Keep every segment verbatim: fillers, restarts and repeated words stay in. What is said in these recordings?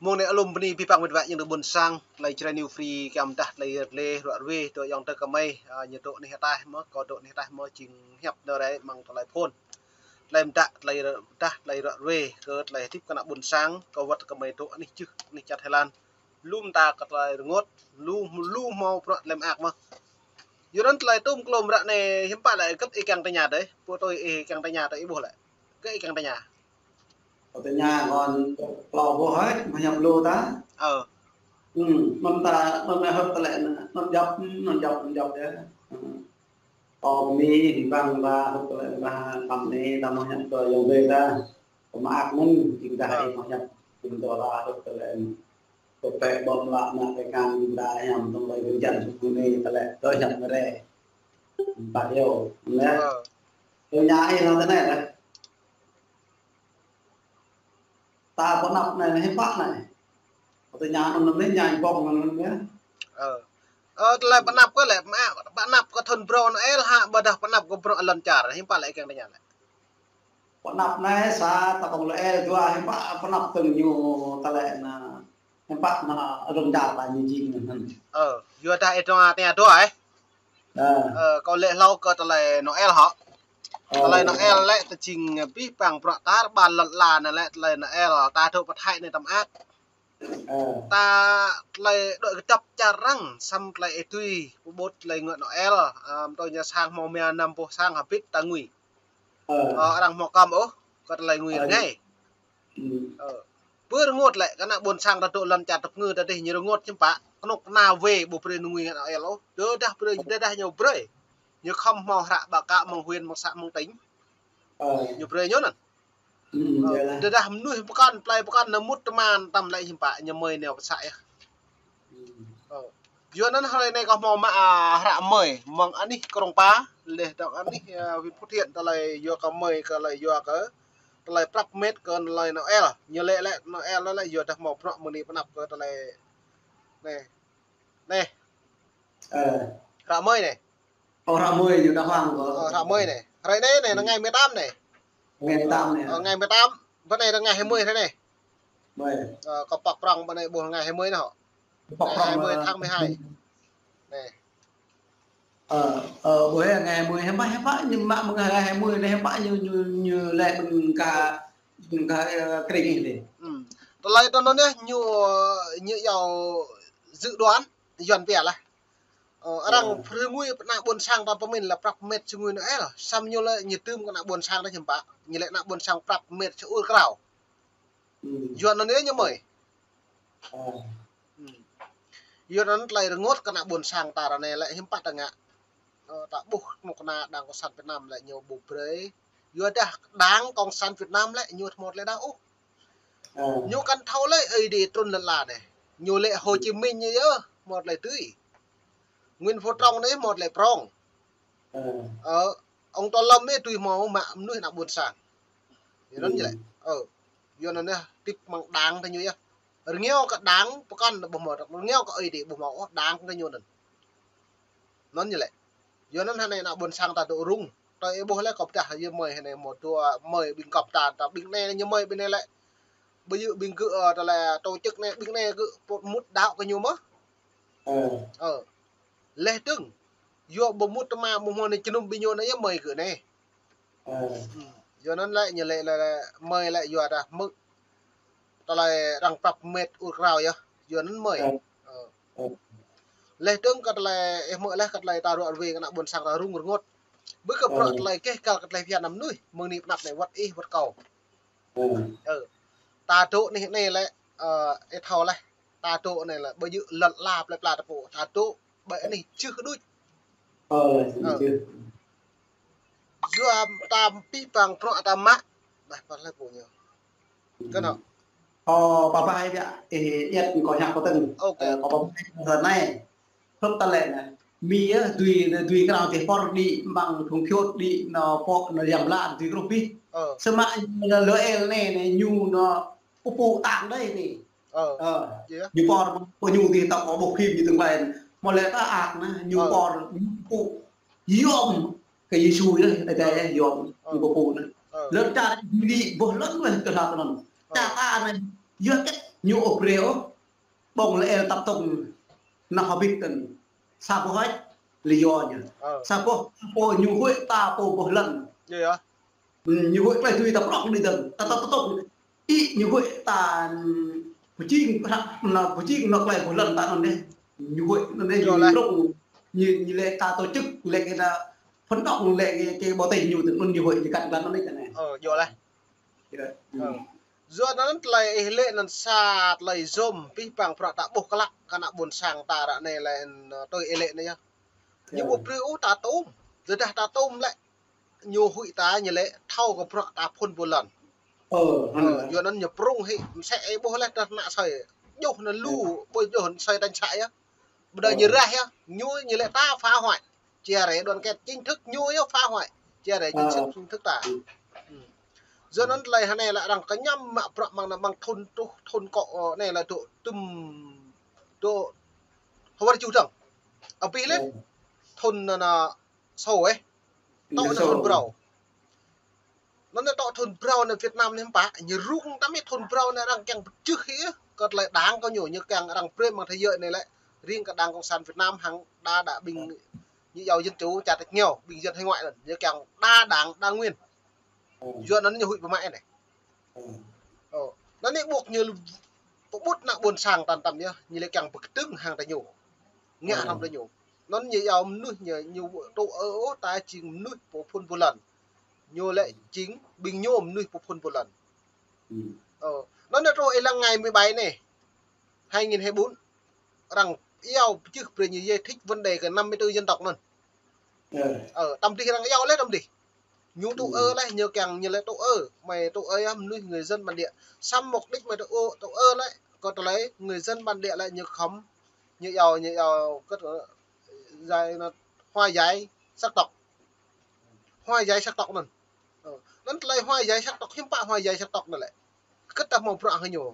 Mông anai alum bơni abih bang met wa ayŏng adơi ƀôn sang, tơlơi Jrai New Free kiăng pơdah tơlơi rơlê ruă ruê, tơ ayŏng adơi kơmơi, a, ñu dŏ anih ataih mơ̆, kâo dŏ anih ataih mơ̆, jing hiăp nao rai mơ̆ng tơlơi phone. Tơlơi pơdah, tơlơi pơdah, tơlơi ruă ruê, kơ tơlơi hơdip kơ ană ƀôn sang, kơ wơ̆t kơmơi dŏ anih čư̆, anih čar Thái Lan. Lu mơta kơ tơlơi rơngot, lu, lu hmâo bruă tơlơi mơak mơ̆. Yua anŭn tơlơi tŭm klôm ră anai hiư̆m pă lĕ gơ̆t ih kiăng tơña dêh, pô tui ih kiăng tơña tơ ih ƀuh lĕ. Gơ̆t ih kiăng tơña. Kâo tơña kơ klâo boh hơi, mơ̆ hiăp lu ta. Ơ. Hmm, anŭn ta, anŭn hơ̆k tơlơi anŭn, anŭn djŏp, anŭn djŏp, anŭn djŏp yơh. Hmm. Kâo bơni abih bang ta hơ̆k tơlơi ta tăm anai, ta mơ̆ hiăp kơ ayŏng adơi ta. Kâo mơak mơ̆n, jing ta ih mơ̆ hiăp, jing ta la hơ̆k tơlơi. Kơ pĕ ƀơ̆ng lă ană pĕ kăn jing ta hiam tơlơi gơ̆n jăn sŭk anai tơlơi, tơlơi hiăp mơ̆ rĕ. Pă yơh, anai. Ơ. Tơña ih lăng tơ anai lĕ. Ta pơnăp anai, anai hiư̆m pă anai. Tơña anŭn anai, ñai ƀơ̆ng anŭn anai. Ơ. Ơ, tơlơi pơnăp kơ lĕ, mă, pơnăp kơ thun phrâo Noel hă, ƀôdah pơnăp kơ bruă lŏn čar, hiư̆m pă lĕ kiăng tơña lĕ. Pơnăp anai sa ta ƀơ̆ng Noel dua, hiư̆m pă pơnăp tơ̆ng ñu tơlơi anai. Hiư̆m pă anai lŏn čar ta ñu jing anŭn. Ơ, yua dah ih dŏ tơña dua, ơ. Ơ. Ơ, kâo lĕ hlâo kơ tơlơi Noel hŏ. Ơ. Tơlơi Noel lĕ tơ jing abih bang bruă tar ƀar lŏn ala anai lĕ tơlơi Noel ta dŏ pơthai anai tơm ăt. Ơ. Ta tơlơi dŏ kơdŏp čar arăng, samơ̆ tơlơi ih tui, pơƀut tơlơi ngă Noel, ơ, mơ̆ tui ñu sang hmâo mia năm boh sang hơbĭt ta ngui. Ơ. Ơ, arăng hmâo kơm ôh, kơ tơlơi ngui rơngai. Hmm. Ơ. Pơ rơngot lĕ, kơ ană ƀôn sang ta dŏ lŏn čar tơpơngư ta dêh ñu rơngot hiư̆m pă, kơnuk kơna wai ƀu brơi ñu ngui ngă Noel ôh. Tơdah brơi, tơdah ñu brơi. Ñu khŏm hmâo hră báo cáo mơ̆ng huyện, mơ̆ng xã, mơ̆ng tỉnh. Ơ. Ñu brơi ñu anŭn. Hmm, ơ, yơh lah. Tơdah mơnuih pơkŏn, plơi pơkŏn, anŭn mŭt tơman tăm lĕ hiư̆m pă, ñu mơi nao pơ xã yơh. Hmm. Ơ. Yua anŭn hrơi anai kâo hmâo mă, a, hră mơi, mơ̆ng anih Krông Pa, leh dŏ anih, a, huyện Phú Thiện, tơlơi yua kơ mơi, kơ tơlơi yua kơ, tơlơi prăp met kơ tơlơi Noel. Ñu lĕ lĕ Noel anŭn lĕ yua dah hmâo bruă mơ̆ng anai pơnăp kơ tơlơi. Anai. Anai. Ơ. Hră mơi anai. Ơ, hră mơi ñu đàng hoàng kơ. Ơ, hră mơi anai. Hrơi anai anai, anai ngày mười tám anai. Ngày mười tám anai. Ơ, ngày mười tám. Bơ anai anai ngày hai mươi hrơi anai. Mười. Ơ, kâo pŏk prŏng bơ anai ƀuh ngày hai mươi anai hŏ. Pŏk prŏng, hai mươi tháng mười hai. Anai. Ơ, ơ, ƀuh anai ngày hai mươi, hiư̆m pă, hiư̆m pă ñu mă mơ̆ng ngày hai mươi anai, hiư̆m pă ñu, ñu, ñu lĕ ƀing ka, ƀing ka, ơ, kring anai. Hmm. Tơlơi tơ anŭn yơh ñu, ñu yua dự đoán, yuan pia lah. Ơ, arăng, ơ, phrâo ngui ană ƀôn sang ta pơmĭn lĕ prăp met sơngui Noel. Samơ̆ ñu lĕ ñu tơm kơ ană ƀôn sang ta hiư̆m pă. Ñu lĕ ană ƀôn sang prăp met sơur krao. Hmm. Yua anŭn anai ñu mơi. Ơ. Hmm. Yua anŭn tơlơi rơngot kơ ană ƀôn sang ta ră anai lĕ hiư̆m pă ta ngă. Ơ, ta ƀuh kơnuk kơna Đảng Cộng sản Việt Nam lĕ ñu ƀu brơi. Yua dah Đảng Cộng sản Việt Nam lĕ ñu hmâo tơlơi đaŏ ôh. Ơ. Ñu kăn thâo lĕ Ơi Adai trŭn lŏn ala anai. Ñu lĕ Hồ Chí Minh ñu yơh hmâo tơlơi tui. Nguyễn Phú Trọng anai hmâo tơlơi prŏng. Ơ. Ơ, ông Tô Lâm anai tui hmâo mă mơnuih ană ƀôn sang. Yua anŭn yơh lĕ. Ơ. Yua anŭn yơh hơdip mơ̆ng Đảng ta ñu yơh. Rơngiao kơ Đảng pơkŏn ƀu hmâo, rơngiao kơ Ơi Adai ƀu hmâo ôh Đảng ta ñu anŭn. Anŭn yơh lĕ. Yua anŭn hrơi anai ană ƀôn sang ta dŏ rŭng. Tơlơi ih ƀuh lĕ kâo pơdah yơh mơi hrơi anai hmâo dua mơi ƀing gŏp ta, ta ƀing anai ñu mơi ƀing anai lĕ. Ƀu djơ̆ ƀing gơ̆, ơ, tơlơi tổ chức anai ƀing anai gơ̆ pơmŭt đaŏ kơ ñu mơ̆. Ơ. Ơ. Leh dơ̆ng. Yua ƀu mŭt tơma ƀu hmâo anai jơnum ƀing ñu anai yơh mơi gơ̆ anai. Ơ. Hmm. Yua anŭn lĕ ñu lĕ, lĕ, lĕ mơi lĕ yua dah mơ̆. Tơlơi arăng prăp met ur krao yơh. Yua anŭn mơi. Ơ. Ơ. Ơ. Leh dơ̆ng kơ tơlơi, ơ, mơi leh kơ tơlơi ta ruă ruê kơ ană ƀôn sang ta rŭng rơngot. Ƀơi kơ bruă, ơ, tơlơi keh kăl kơ tơlơi phiăn ană mơnuih, mơ̆ng anai pơnăp anai wơ̆t ih wơ̆t kâo. Ơ. Ơ. Ta dŏ anih anai lĕ, ơ, ih thâo leh. Ta dŏ anai lĕ, ƀu djơ̆ lŏn ala plơi pla ta pô. Ta dŏ ƀơi anih čư̆ đôč. Ơ, ơ, čư̆. Yua ta abih bang bruă ta mă. Bah, pă lĕ pô ñu. Kơnơ̆. Ơ, pă pă hai biă, ơ, iăt kâo hiăp kâo tơ̆ng. Ok. Ơ, pă pă hai tơ anai. Hrup tơlơi anai. Mi yơh, dui, dui krao tih pơr đĭ, mơ̆ng phung phiôt đĭ, nao pŏk, nao yăm lan, dui kruh pih. Ơ. Samơ̆ ñu lơ el anai, anai, ñu nao pơpŭ tang đơi anai. Ơ. Ơ. Yơh. Ñu pơr, pơñu tih tŏk, ƀuh phim ñu tơ̆ng lain. Mơ̆ lĕ ta ăt anai, ñu, ơ, pơr, ñu pơpŭ. Yôm. Kơ Yêsu yơh, Ơi Adai yơh, yôm. Ơ. Ñu pơpŭ anai. Ơ. Lơ̆m čar dui ƀuh lơ̆m leh tơlơi anŭn. Ơ. Čar ta anai, yơh kĕt. Ñu ôh brơi ôh, ƀơ̆ng lĕ ĕl tăp tông, nao hơbĭt tơn. Sa boh hơč, lĕ yua ñu. Sa boh, pô ñu huĭ ta pô boh lŏn. Ñu huĭ tơlơi tui ta prŏng đĭ dơ̆ng. Ta, ta, ta, ta. Ih, ñu huĭ ta, pơjing, hră, na, pơjing, nao tơlơi boh lŏn ta anŭn dêh. Ñu huĭ anŭn dêh, ñu prŏng. Ñu, ñu lĕ ta tổ chức, lĕ kơ ta phấn động, lĕ kơ, kơ bộ tình ñu, anŭn ñu huĭ, ñu kăn lŏn anŭn dêh ta anai. Ơ, yua lah. Yua anŭn tơlơi ih lĕ anŭn sa tơlơi yôm, pih pang prăk ta ƀuh klă, kơ ană ƀôn sang ta ră anai lĕ, tui ih lĕ anai yơh. Ñu ƀu brơi ôh ta tôm, tơdah ta tôm lĕ, ñu huĭ ta ñu lĕ thâo kơ prăk ta phŭn boh lŏn. Ơ, yua anŭn ñu prŏng hĭ, msĕ ih ƀuh leh tơdah ană sơi. Djơ̆ anŭn lu, ƀu djơ̆ sơi tañ să yơh. Ƀôdah ñu rah yơh, ñu, ñu lĕ ta phá hoại. Chia rẽ đoàn kết chính thức ñu yơh phá hoại. Chia rẽ chính thức, chính thức ta. Yua anŭn tơlơi hơnai lĕ arăng kơñăm mă prăk mơ̆ng anai mơ̆ng thŭn truh thŭn kŏ, ơ, anai lĕ dŏ tơm, dŏ hơwar čuh dơ̆ng. Abih lĕ thŭn anŭn, anŭn sô, ơ. Tŏ anŭn thŭn brâo. Anŭn tŏ thŭn brâo anai Việt Nam anai hiư̆m pă, ñu rŭng tăm ih thŭn brâo anai arăng kiăng pơčeh ih, kơ tơlơi đảng kơ ñu, ñu kiăng arăng brơi mơ̆ng thế giới anai lĕ, riêng kơ Đảng Cộng sản Việt Nam hăng đa đảng ƀing ñu yua dân chủ čar tĕk ñu, ƀing dân hải ngoại anŭn, ñu kiăng đa đảng đa nguyên. Yua anŭn ñu huĭ pơmă anai. Ơ, anŭn anai ƀuh ñu pơƀut ană ƀôn sang tăn tăm yơh, ñu lĕ kiăng pơkơdơ̆ng hăng ta ñu. Ngă hrŏm ta ñu. Anŭn ñu yua mơnuih ñu, ñu tŭ ơ ôh ta jing mơnuih pô phŭn boh lŏn. Ñu lĕ jing ƀing ñu mơnuih pô phŭn boh lŏn. Ơ, anŭn anai truh ih lăng ngày mười bảy anai, hai nghìn hai mươi bốn, arăng iâu pơčeh brơi ñu giải thích vấn đề kơ năm mươi tư dân tộc anŭn. Ơ, tăm dih arăng iâu leh tăm dih. Ñu tŭ ơ leh, ñu kiăng ñu lĕ tŭ ơ, mơi tŭ ơ yơh mơnuih người dân bản địa. Samơ̆ mục đích mơi tŭ ơ, tŭ ơ lĕ, kơ tơlơi người dân bản địa lĕ ñu khŏm, ñu iâu, ñu iâu, kơ, ơ, giải, hòa giải sắc tộc. Hòa giải sắc tộc anŭn. Ơ, anŭn tơlơi hòa giải sắc tộc, hiư̆m pă hòa giải sắc tộc anŭn lĕ. Kơ ta hmâo prăk hăng ñu.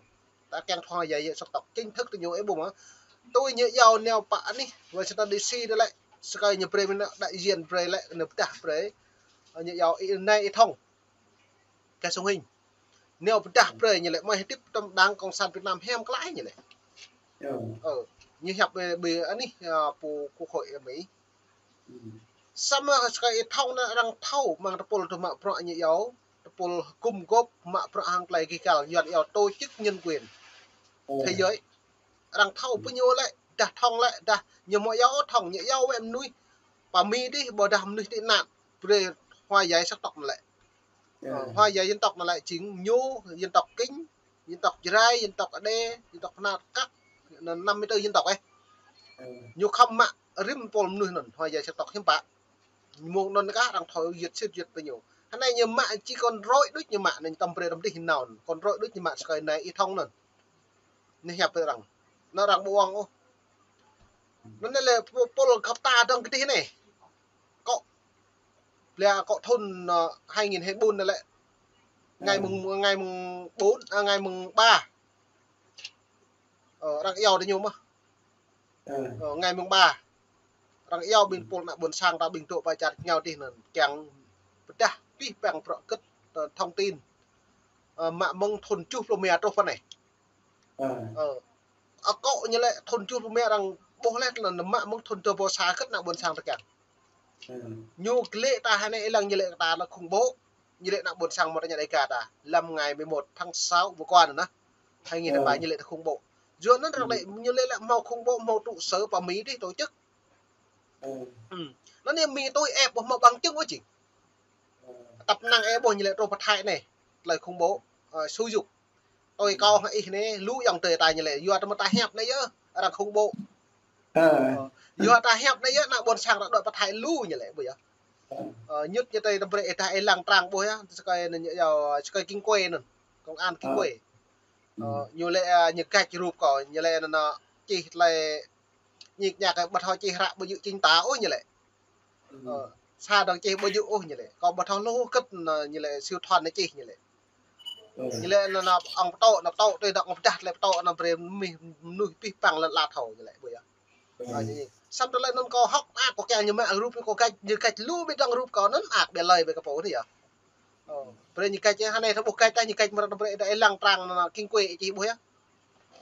Ta kiăng hòa giải sắc tộc chính thức tơ ñu ih ƀuh mơ̆. Tui ñu iâu nao pơ anih, Washington D C anŭn lĕ. Sơkơi ñu brơi mơ̆n đại diện brơi lĕ, ñu pơdah brơi. Ơ, ñu iâu ih anai ih thông. Kơ Sung Hinh. Nao pơdah brơi ñu lĕ mơi hơdip tơm Đảng Cộng sản Việt Nam hiam klă ñu lĕ. Ơ, ñu hiăp ƀơi, ƀơi anih, ơ, pô Quốc hội Mỹ. Samơ̆ sơkơi ih thông anŭn arăng thâo mơ̆ng tơpul tơ mă prăk ñu iâu, tơpul gum gôp mă prăk hăng tơlơi gih gal, Yuan iâu tổ chức nhân quyền thế giới. Arăng thâo pơ ñu lĕ, dah thông lĕ, dah ñu hmâo iâu thông, ñu iâu wơ̆t mơnuih pơ Mi dih, ƀôdah mơnuih tị nạn, brơi hòa giải sắc tộc anŭn lĕ. Ơ, hòa giải dân tộc anŭn lĕ jing ñu dân tộc Kinh, dân tộc Jrai, dân tộc Ade, dân tộc Pnar Kăk, anŭn năm mươi tư dân tộc ơ. Ñu khŏm mă rĭm pôl mơnuih anŭn, hòa giải sắc tộc hiư̆m pă. Mơ̆ng anŭn kah arăng thâo duyệt sĭt duyệt pơ ñu. Hơnai ñu mă či kŏn rơi đôč ñu mă, anŭn tăm brơi tăm dih nao, kŏn rơi đôč ñu mă sơkơi anai ih thông anŭn. Anai hiăp arăng. Anŭn arăng ƀu ƀơ̆ng ôh. Anŭn lĕ pô-, pôl găp ta dơ̆ng kơ dih anai. Kŏ, lĕ kŏ thŭn, ơ, hai nghìn hai mươi bốn anŭn lĕ. Ngày mùng, ngày mùng bốn, à, ngày mùng ba. Ơ, arăng iâu tơ ñu mơ̆. Ơ, ngày mùng ba. Arăng iâu ƀing pôl ană ƀôn sang ta ƀing dŏ pơ čar tơk ñu dih anŭn. Kiăng pơdah pih pang prăk kơ, ơ, thông tin. Ơ, mă mơ̆ng thŭn tơjuh pluh rơma truh pơ anai. Ơ. Akŏ ñu lĕ thŭn tơjuh pluh rơma arăng ƀuh leh anŭn mă mơ̆ng thŭn dua rơbâo sa kơ ană ƀôn sang ta kiăng. Ñu lĕ ta hơnai ih lăng ñu lĕ ta anŭn khủng bố. Ñu lĕ ană ƀôn sang mơ̆ ta ñu đe ka ta. Lăm ngày mười một tháng sáu vừa qua anŭn anai. Hai nghìn hai mươi ba ñu lĕ ta khủng bố. Yua anŭn arăng lĕ ñu lĕ lĕ hmâo khủng bố hmâo trụ sở pơ Mi dih tổ chức. Anŭn anai Mi tui ĕp ƀu hmâo bằng chứng ôh jing. Tăp năng ĕp ƀuh ñu lĕ truh pơ Thái anai. Tơlơi khủng bố, ơ, xúi giục. Tui kâo hăng ih anai, lu ayŏng adơi ta ñu lĕ, yua tơma ta hiăp anai yơh, arăng khủng bố. Ơ, yua ta hiăp anai yơh, ană ƀôn sang ta đuaĭ pơ Thái lu ñu lĕ, ƀuh yơh. Ơ, ñŭt ñu tơi tơbrĕ ih dah ih lăng trang ƀuh yơh, sơkơi anŭn ñu iâu, sơkơi King Kuê anŭn, công an King Kuê. Ơ, ñu lĕ, ơ, ñu găč rup kâo, ñu lĕ anŭn, ơ, čih tơlơi ñik ñak ƀu thâo čih hră ƀu djơ̆ chính tả ôh ñu lĕ. Ơ, sa dong čih ƀu djơ̆ ôh ñu lĕ. Kâo ƀu thâo hluh kơ̆t anŭn ñu lĕ siu thon anŭn čih ñu lĕ. Ñu lĕ anŭn, anŭn ong pơtô, anŭn pơtô, tui dong ong pơdah tơlơi pơtô anŭn brơi mih mơnuih pih pang lŏn ala thâo ñu lĕ, ƀuh yơh. Ơ, ñu, ñu. Samơ̆ tơlơi anŭn kâo hŏk mơak kâo kiăng ñu mă rup kâo găč, ñu găč lu ƀơi dong rup kâo anŭn mơak ƀơi lơi ƀơi kơpô anai yơh. Ơ, brơi ñu găč yơh, hơnai thâo ƀuh găč tah ñu găč mơ̆ ră tơbrĕ ih dah ih lăng trang anŭn King Kuê čih ƀuh yơh.